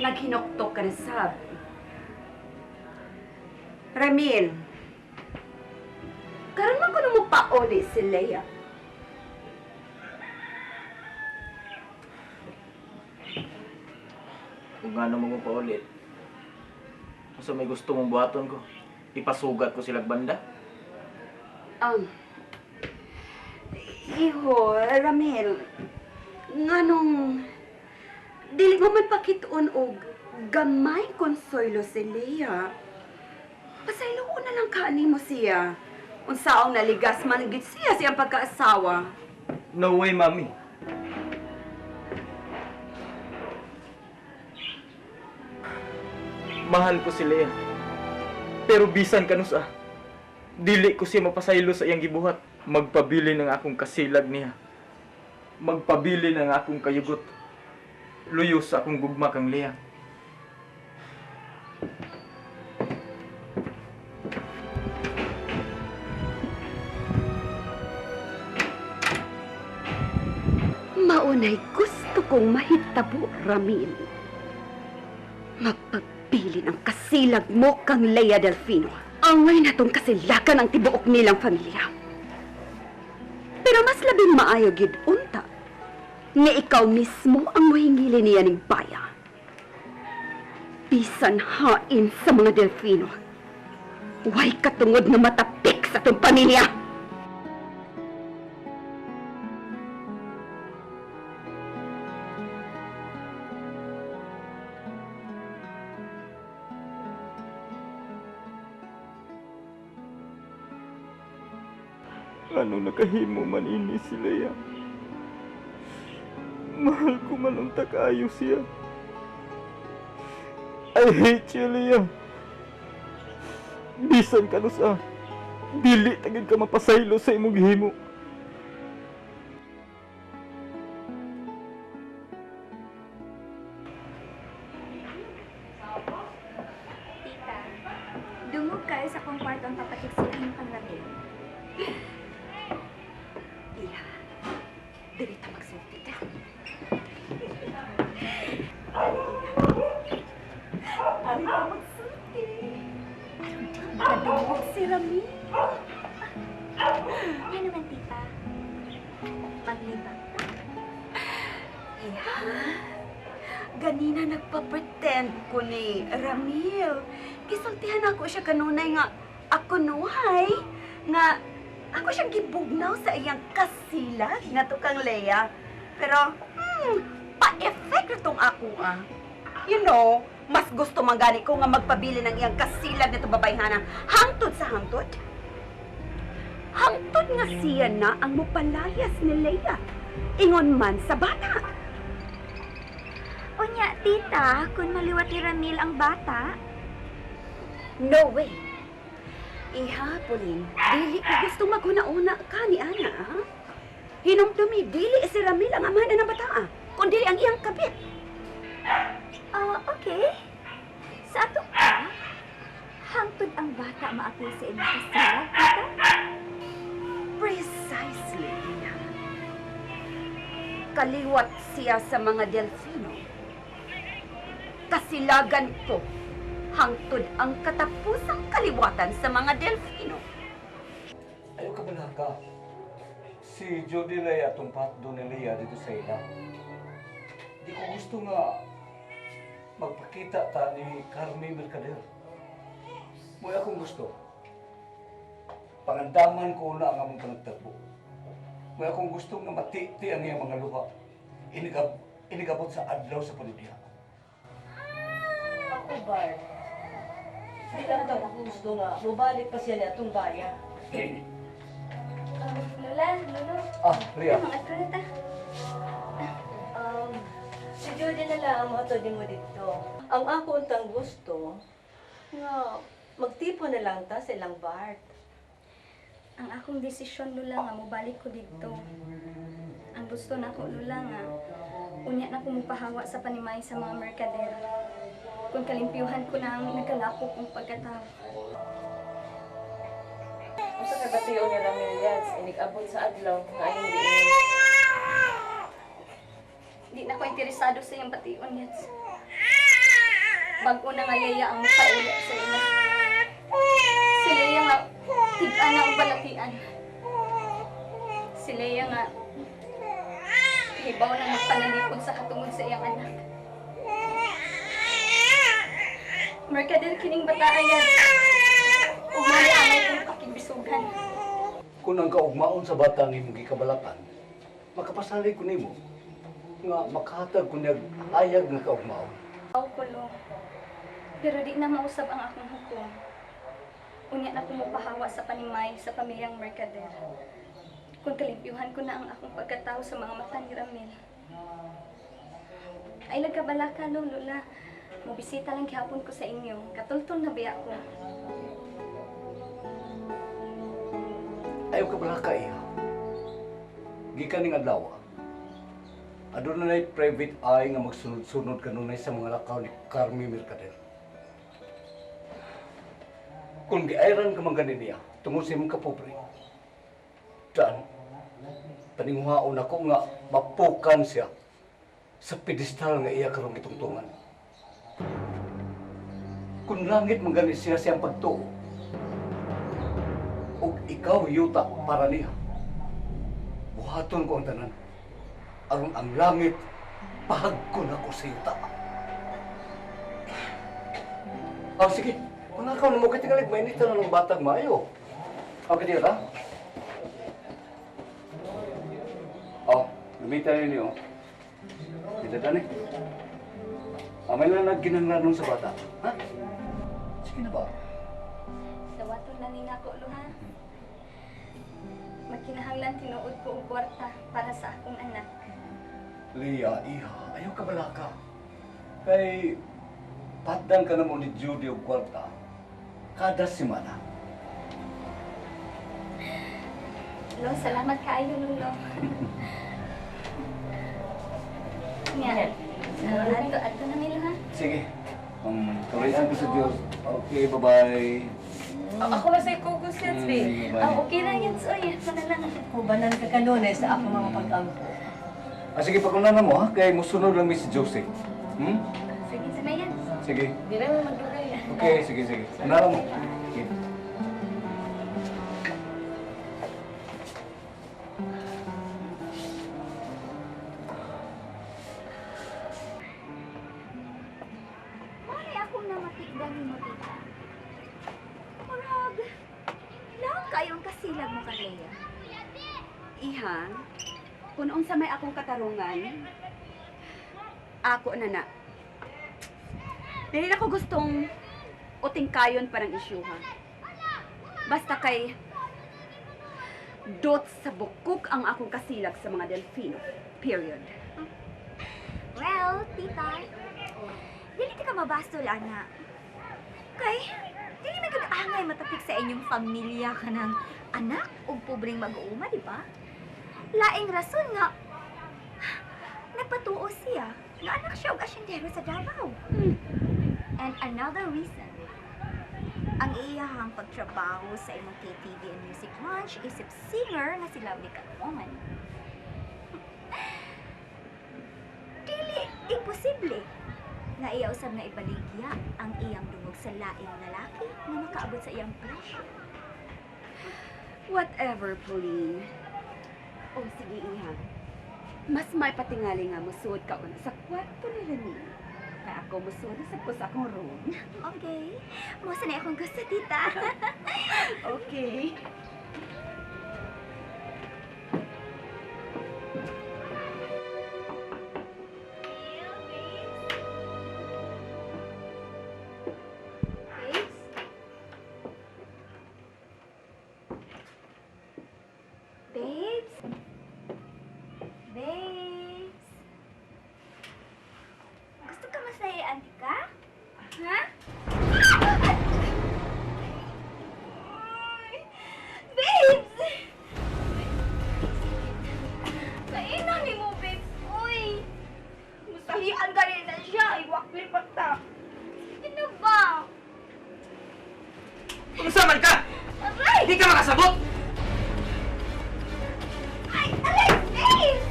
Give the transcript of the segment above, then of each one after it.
Naghinuktok ka na sab. Ramil, karon man kuno mo pauli si Leia. Kung ano mo pa ulit. Kung may gusto mong buhaton ko, ipasugat ko silag banda. Iho, Ramil, nganong dili mo man pakituon og gamay konsuelo si Leia. Pasaylo ko na lang kaani mo siya. Unsaong naligas man gid siya siyang pagkaasawa. No way, Mami. Mahal ko si Lea. Pero bisan kanus ah. Dili ko siya mapasaylo sa iyang gibuhat. Magpabili ng akong kasilag niya. Magpabili ng akong kayugot. Luyo sa akong gugma kang Lea. Maunay gusto kong mahitabo, Ramil. Magpabili ng kasilag mo kang Lea Delfino. Angay na tong kasilakan ang tibuok nilang pamilya. Pero mas labing maayo gid unta nga ikaw mismo ang muhingili niya ning baya. Bisan hain sa mga Delfino. Way katungod nga matapik sa tong pamilya. Ano nakahimo man ini si Lea? Mahal ko man unta kaayo siya. I hate you, Lea. Bisan ka sa dili tagid ka mapasaylo sa imong gihimo. Tita, dungog kayo sa akong kwarto ang papatiksihin kang Ramil. Iha, dili ta magsulti ta. Ari ta magsulti. Aron di makadungog si Ramil. Nga naman, tita. Maglibang. Iha, ganina nagpa-pretend ko ni Ramil. Gisultihan ako siya kanunay nga ako nuhay nga ako siyang gibugnaw sa iyang kasilag nga tukang Leia. Pero, pa-effect na tong ako ah. You know, mas gusto man gani ko nga magpabili ng iyang kasilag na itong babayhana. Hangtod sa hangtod. Hangtod nga siya na ang mupalayas ni Leia. Ingon man sa bata. Unya, tita, kung maliwat ni Ramil ang bata, No way. Iha, Pauline, dili ko gusto maghuna-una ka ni Ana, ha? Hinumdumi, dili si Ramil ang amahan ng bataa, kundi ang iyang kabit. ah, okay. Sa ato pa, hangtod ang bata maapil sa imong kasilag, tita. Precisely, Ina. Kaliwat siya sa mga delfino. Kasilagan ko, hangtod ang katapusang kaliwatan sa mga delfino. Ayaw ka balaka. Si Jody Lea atong patdo ni Lea dito sa ila. Di ko gusto nga magpakita ta ni Carmi Mercader. Mo'y akong gusto. Pangandaman ko na ang among panagtagbo. Mo'y akong gusto nga matiti ang iyang mga luha. Inigabot sa adlaw sa panudiha. Ako, Bart. Di lang daw ako gusto nga. Mubalik pa siya niya atong baya. Lola, Lolo, Ah, Lea. mga na ta. Si Jody na lang ang mga mo dito. Ang ako untang gusto, nga magtipo na lang ta sa ilang Bart. Ang akong desisyon, Lola, nga mobalik ko didto. Ang gusto na ako, Lola, nga unya na ko mupahawa sa panimay sa mga merkader. Kung kalimpyuhan ko na ang nagkalapok kong pagkatao. Unsa ka bation ni Ramil Yads, inig-abot sa adlaw nga ayong giingon. Di na ko interesado sa iyang bation, Yats. Bag-o na nga Leia ang mukauli sa ila. Si Leia nga tig-ana og balatian. Si Leia nga hibaw na magpanalipod sa katungod sa iyang anak. Merkader kining bataa yan. Umali angay kong pakigbisugan. Kung ang kaugmaon sa bata ng imong gikabalakan, makapasalig ko nimo nga makahatag ko niyag hayag nga kaugmaon. Aw kulo. Pero di na mausab ang akong hukom. Unya na ko mopahawa sa panimay sa pamilyang Mercader. Kung kalimpyuhan ko na ang akong pagkatao sa mga mata ni Ramil. Ay nagkabala ka, lo, Lola. Mobisita lang gihapon ko sa inyo. Katultol na biya ko. Ayaw ka balaka iha. Gikan ning adlaw. Aduna nay private eye nga magsunod-sunod kanunay sa mga lakaw ni Carmi Mercader. Kung giayran ka man gani niya tungod sa imong kapobre, dan paninguhaon ako nga mapukan siya sa pedestal nga iya karong gitungtungan. Kung langit man gani siya siyang pagtuo, ug ikaw yuta para niya. Buhaton ko ang tanan. Aron ang langit, pahagkon ako sa yuta. Oh, sige. Mga na mo kay tingalig, mainit na ng batag maayo. Okay, diya ka? Oh, lumita ninyo. Dito dani. Amay lang nagginanglanon sa bata. Ha? Sige na ba? Dawaton na ni nako, lo, ha? Magkinahanglan tinuod ko og kwarta para sa akong anak. Leah, iha, ayaw ka balaka. Kay, patdan ka na mo ni Judy og kwarta kada semana. Lo, salamat kaayo, Lolo. Nga. Adto, adto na nila, ha? Sige. Tuloy ko sa Diyos. Okay, bye-bye. Ako na sa kugos yan, Mm, bye. Ah, okay na yan, soy. Ako na lang. Hubanan ka kanunay sa akong mga pag-ampo. Ah, sige, pagkunan na mo ha, kay musunod lang mi si Jose. Hmm? Sige, sana yan. Sige. Di na mo magdugay. Okay, sige, sige. Unala mo. Sige. Mali akong namatigdan ni mo, tita. Murag, lang kayong kasilag mo kareya. Iha, kung unsa may akong katarungan, ako na na. Dili na ko gustong uting kayon parang isyuha. Basta kay dot sa bukok ang akong kasilag sa mga delfino. Period. Well, tita, dili ti ka mabastol, ana. Kay, dili man gud angay matapik sa inyong pamilya kanang anak ug pobreng mag-uuma, di ba? Laing rason nga nagpatuo siya nga anak siya og asyendero sa Davao. And another reason, ang iyahang pagtrabaho sa imong KTV and Music Ranch isip singer nga si Lovely Catwoman. Dili imposible nga iya usab nga ibaligya ang iyang dungog sa laing lalaki nga makaabot sa iyang presyo. Whatever, Pauline. O sige, iha. Mas may patingali nga musuod ka una sa kwarto ni Ramil. Kaya ako musuod na sab ko sa akong room. Okay. Mo sa na akong gusto, tita. Okay. Babes? Babes. Babes. Gusto ka masaya, auntie ka? Ha? Babes! Kaina ni mo, babes. Uy! Musahian ka rin na siya. Iwakpil pa ta. Ano ba? Unsa man ka? Aray! Di ka makasabot! Ay! Aray! Babes!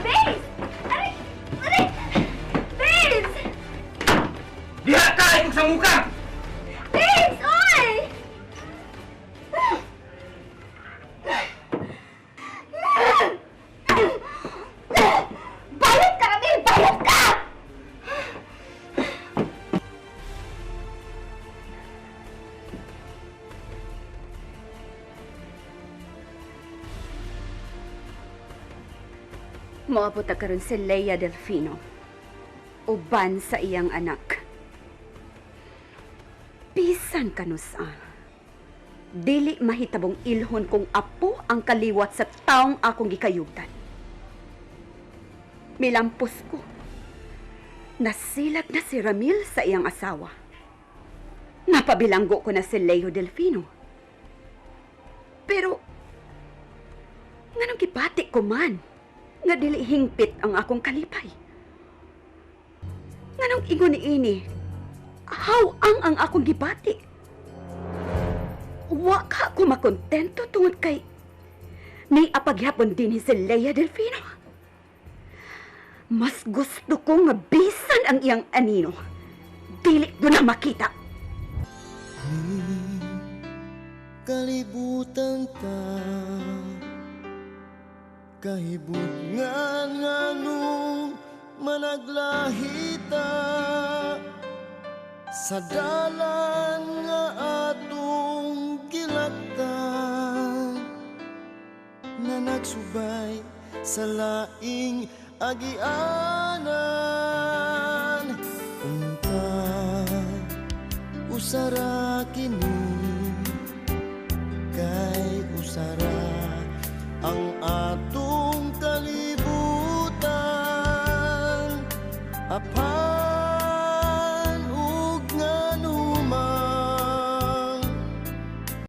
Babes! Aray! Aray! Babes! Diha ka! mangukang! Vince! Oy! Bayot ka, Ramil! Bayot ka! Moabot na karon si Leia Delfino. Uban sa iyang anak. Bisan kanusa. Dili mahitabong ilhon kung apo ang kaliwat sa taong akong gikayugtan. Milampos ko. Nasilag na si Ramil sa iyang asawa. Napabilanggo ko na si Leo Delfino. Pero, nganong gibati ko man nga dili hingpit ang akong kalipay? Nganong ingon niini, how ang akong gibati? Wa ka ko makontento tungod kay may apagyapon din si Lea Delfino. Mas gusto ko nga bisan ang iyang anino. Dili ko na makita. Kalibutan ta kahibutngan nganong managlahita sa dalan nga atong gilaktan nga nagsubay sa laing agianan. Unta usara kini kay usara ang atong kalibutan apan.